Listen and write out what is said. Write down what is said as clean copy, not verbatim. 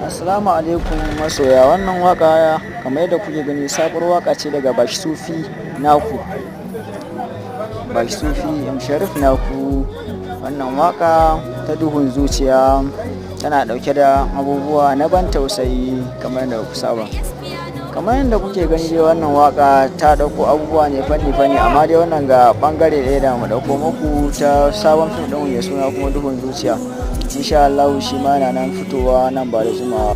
Assalamu alaikum masoya. Wannan waka, kamar yadda kuke gani, sabuwar waka ce daga Bashi Sufi naku, Bashi Sufi M Sharif naku. Wannan waka ta "Duhun Zuciya" tana dauke da abubuwa na ban tausayi kamar yadda ku saba. Kamar yadda kuke gani dai, wannan waka ta dauko abubuwa ne fanni fanni, amma dai wannan ga bangare ɗaya da mu dauko muku ta sabon fim ɗin mai suna kuma "Duhun Zuciya". Insha Allah shi ma na nan fitowa nan ba da jimawa.